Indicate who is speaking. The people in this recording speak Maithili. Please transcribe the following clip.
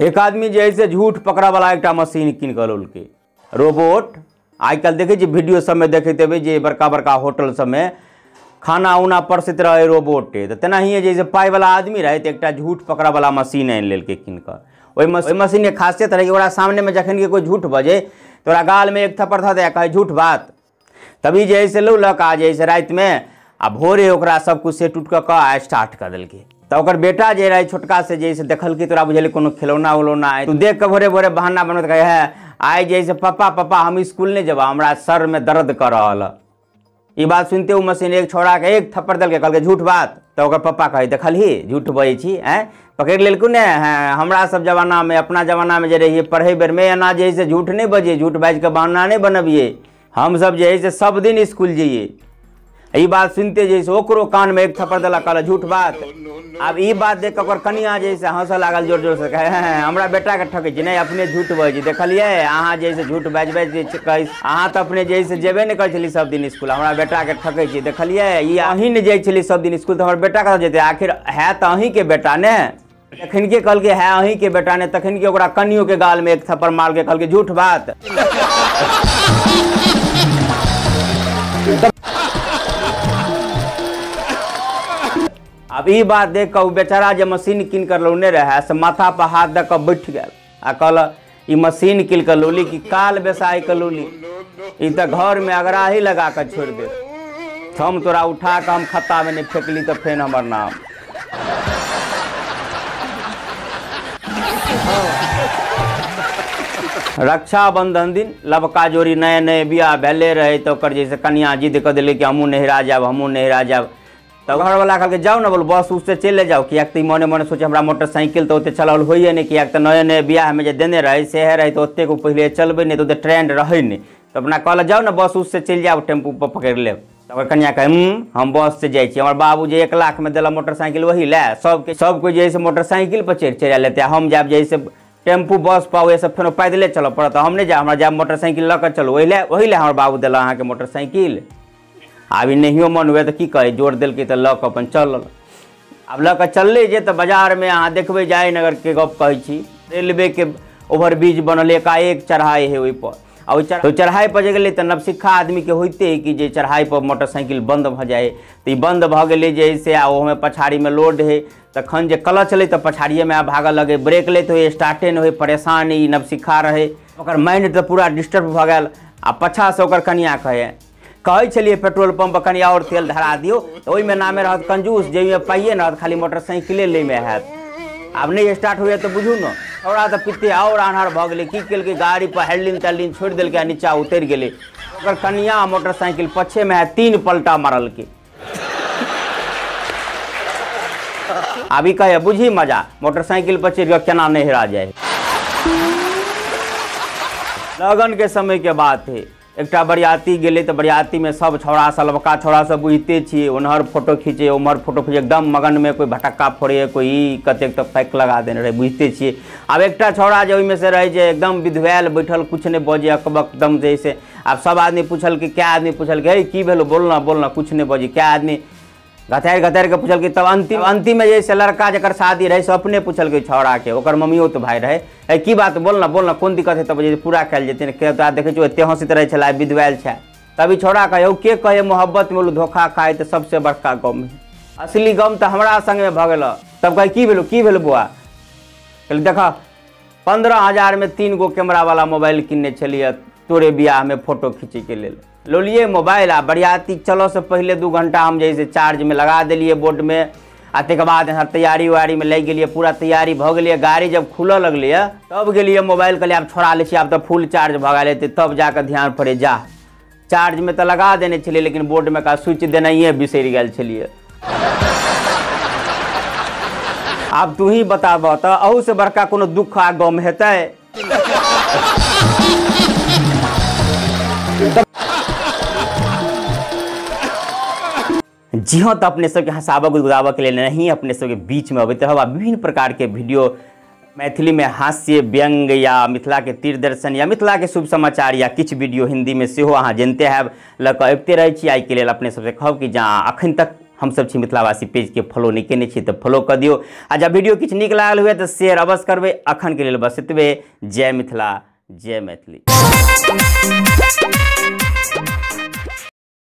Speaker 1: एक आदमी जे है से झूठ पकड़ा वाला एक मशीन कीन कऽ लौलकै रोबोट। आइ काल्हि देखै छियै वीडियो सबमे देखैत हेबै जे बड़का बड़का होटल सबमे खाना उना परसैत रहै रोबोटे, तऽ तेनाहिए जे से पाइवला आदमी रहै तऽ एकटा झूठ पकड़ऽ वाला मशीन आनि लेलकै कीन कऽ। ओहि मशीनके खासियत रहै कि ओकरा सामनेमे जखन कि कोइ झूठ बजै तऽ ओकरा गालमे एक थप्पड़ धऽ दै, कहै झूठ बात। तभी जे है से लौलक आ जे है से रातिमे आ भोरे ओकरा सबकिछु सेट उट कऽ कऽ आ स्टार्ट कऽ देलकै। तऽ ओकर बेटा जे रहै छोटका से जे से देखलकै तऽ ओकरा बुझेलै कोनो खेलौना उलौना है। तू देख कऽ भोरे भोरे बहाना बनबैत कहै है आइ जे है से पप्पा पप्पा हम स्कूल नहि जेबा, हमरा सरमे दर्द कऽ रहल है। ई बात सुनते ओ मशीन एक छोड़ाके एक थप्पड़ देलकै, कहलकै झूठ बात। तऽ ओकर पप्पा कहै देखलही झूठ बजै छी, आँय पकड़ि लेलकौ ने। हँ हमरा सब जमानामे अपना जमानामे जे रहियै पढ़ै बेरमे एना जे है से झूठ नहि बजियै, झूठ बाजिके बहाना नहि बनबियै, हमसब जे है से सब दिन स्कूल जइयै। ई बात सुनते जे है से ओकरो कानमे एक थप्पड़ देलक, कहलक झूठ बात। आब ई बात देख कऽ ओकर कनिया जे है से हँसऽ लागल जोर जोरसँ, कहै हँ हमरा बेटाके ठकै छी, नहि अपने झूठ बजै छी। देखलियै अहाँ जे है से झूठ बाजि बाजि जे कहै, अहाँ तऽ अपने जे है से जेबे नहि करै छलियै सब दिन स्कूल, हमरा बेटाके ठकै छी। देखलियै ई अहीं नहि जाइ छलियै सब दिन स्कूल तऽ हमर बेटा कतऽ जेतै, आखिर है तऽ अहीँके बेटा ने। तखन के कहलकै है अहीँके बेटा ने, तखन के ओकरा कनियोके गालमे एक थप्पड़ मारलकै, कहलकै झूठ बात। अब ई बात देख कऽ ओ बेचारा जे मशीन कीन कऽ लौने रहै से माथा पर हाथ दऽ कऽ बैठ गेल आ कहलक ई मशीन कीन कऽ लौली कि काल बेसाहि कऽ लौली, ई तऽ घरमे अगराही लगा कऽ छोड़ि देत, हम तोरा उठा कऽ हम खत्तामे नहि फेकली तऽ फेर हमर नाम। रक्षाबंधन दिन लबका जोड़ी नए नए बियाह भेले रहै तऽ ओकर जे से कनिया जिद कऽ देलै कि हमहूँ नहिरा जायब हमहूँ नहिरा जायब। तऽ घरवला कहलकै जाउ ने, बोल बस उससे चलि जाउ, किएक तऽ ई मने मने सोचे हमरा मोटरसाइकिल तऽ ओतेक चलाओल होइए नहि, किएक तऽ नए नए बियाहमे जे देने रहै सएह रहै तऽ ओतेक ओ पहिले चलबै नहि तऽ ओतेक ट्रेंड रहै नहि। तऽ अपना कहलक जाउ ने बस उससे चलि जाउ टेम्पू पर पकड़ि लेब। तऽ ओकर कनिया कहै हम बससँ जाइ छी, हमर बाबू जे 1 लाखमे देलक मोटरसाइकिल ओही लए सबके सब कोइ जे है से मोटरसाइकिल पर चढ़ि चढ़ि लेतै, हम जायब जे है से टेम्पू बस पर ओहिसँ फेरो पैदले चलऽ पड़त, हम नहि जायब, हमरा जायब मोटरसाइकिल लऽ कऽ चलू, ओहि लए हमर बाबू देलक अहाँके मोटरसाइकिल। आब ई नहियो मन हुए तऽ की करै, जोर देलकै तऽ लऽ कऽ अपन चलल। आब लऽ कऽ चललै जे तऽ बाजारमे अहाँ देखबै जयनगरके गप कहै छी, रेलवेके ओवरब्रिज बनल एकाएक चढ़ाइ है ओहिपर, आ ओहि चढ़ाइ पर जे गेलै तऽ नवसिखा आदमीके होइते है कि जे चढ़ाइ पर मोटरसाइकिल बन्द भऽ जाइ, तऽ ई बन्द भऽ गेलै जे है से आ ओहोमे पछाड़ीमे लोड है, तखन जे क्लच लै तऽ पछाड़िएमे आब भागऽ लगै, ब्रेक लैत होइ स्टार्टे नहि होइ, परेशान ई नवसिखा रहै, ओकर माइंड तऽ पूरा डिस्टर्ब भऽ गेल। आ पाछाँसँ ओकर कनिया कहै छलियै पेट्रोल पंप पर कनि आओर तेल धरा दियौ, तऽ ओहिमे नामे रहत कंजूस, जाहिमे पाइए नहि रहत, खाली मोटरसाइकिले लैमे हैत। आब नहि स्टार्ट होइए तऽ बुझू ने छौड़ा तऽ पिते आओर आन्हर भऽ गेलै, की केलकै गाड़ी पर हैंडलिंग तैंडलिंग छोड़ि देलकै आ नीचा उतरि गेलै। ओकर कनिया मोटरसाइकिल पछेमे है 3 पलटा मारलकै। आब ई कहै बुझी मजा मोटरसाइकिल पर चढ़ि कऽ केना नहिरा जाइ। लगन के समय के बात है, एकटा बरियाती गेलै तऽ बरियातीमे सब छौड़ा सब लबका छौड़ा सब बुझिते छियै, ओनहर फोटो खींचे ओम्हर फोटो खींचे, एकदम मगनमे कोइ भटक्का फोड़ैए कोइ ई कतेक तऽ पैक लगा देने रहै, बुझिते छियै। आब एकटा छौड़ा जे ओहिमे से रहै जे एकदम विधुआयल बैठल किछु नहि बजै अकबक एकदम जे से। आब सब आदमी पुछलकै, कए आदमी पुछलकै हे की भेलौ बोलना बोलना, किछु नहि बजै, कए आदमी घतारि घतारि कऽ पुछलकै। तब अंतिममे जे से लड़का जकर शादी रहै से अपने पुछलकै छौड़ाके, ओकर मम्मियोत भाय रहै, ए की बात बोलना बोलना कोन दिक्कत है, तब जे पूरा कयल जेतै ने, तऽ देखै छियै एते हँसैत रहै छलै विधुआयल छै। तभी छौड़ा कहै हौ के कहै मोहब्बतमे बोलू धोखा खाइ तऽ सबसँ बड़का गम है, असली गम तऽ हमरा संगमे भऽ गेल। तब कहै की भेल बौआ, कहली देख 15,000 3 गो कैमरावला मोबाइल किनने छलियै तोरे बियाहमे फोटो खींचैके लेल, लोलिए मोबाइल आ बरियाती चलऽसँ पहिले 2 घंटा हम जे है से चार्जमे लगा देलियै बोर्डमे, आ तकर बाद यहाँ तैयारी उयारीमे लागि गेलियै, पूरा तैयारी भऽ गेलियै, गाड़ी जब खुलऽ लगलैए तब गेलियै मोबाइल कहलियै आब छोड़ा लै छी, आब तऽ फुल चार्ज भऽ गेल हेतै, तब जाकऽ ध्यान पड़ै जा चार्जमे तऽ लगा देने छलियै लेकिन बोर्डमे का स्विच देनाइए बिसरि गेल छलियै। आब तू ही बताबह तऽ अहूसँ बड़का कोनो दुःख आ गम हेतै। जी हाँ, तो अपने सबके हंसाबऽ गुदगुदाबऽ के लेल नहीं अपने सबके बीच में अबैत रहब आ विभिन्न प्रकार के वीडियो मैथिली में हास्य व्यंग या मिथिला के तीर दर्शन या मिथिला के शुभ समाचार या किछु वीडियो हिंदी में सेहो अहाँ जनते हैब लऽ कऽ अबिते रहै छी। आइके लेल अपने सबसे कहब कि जहाँ अखन तक हमसब छी मिथिलावासी पेज के फॉलो नहि केने छी तऽ फॉलो कऽ दियौ आ जब वीडियो किछु नीक लागल हुए तऽ शेयर अवश्य करबै। अखन के लेल बस एतबे। जय मिथिला, जय मैथिली।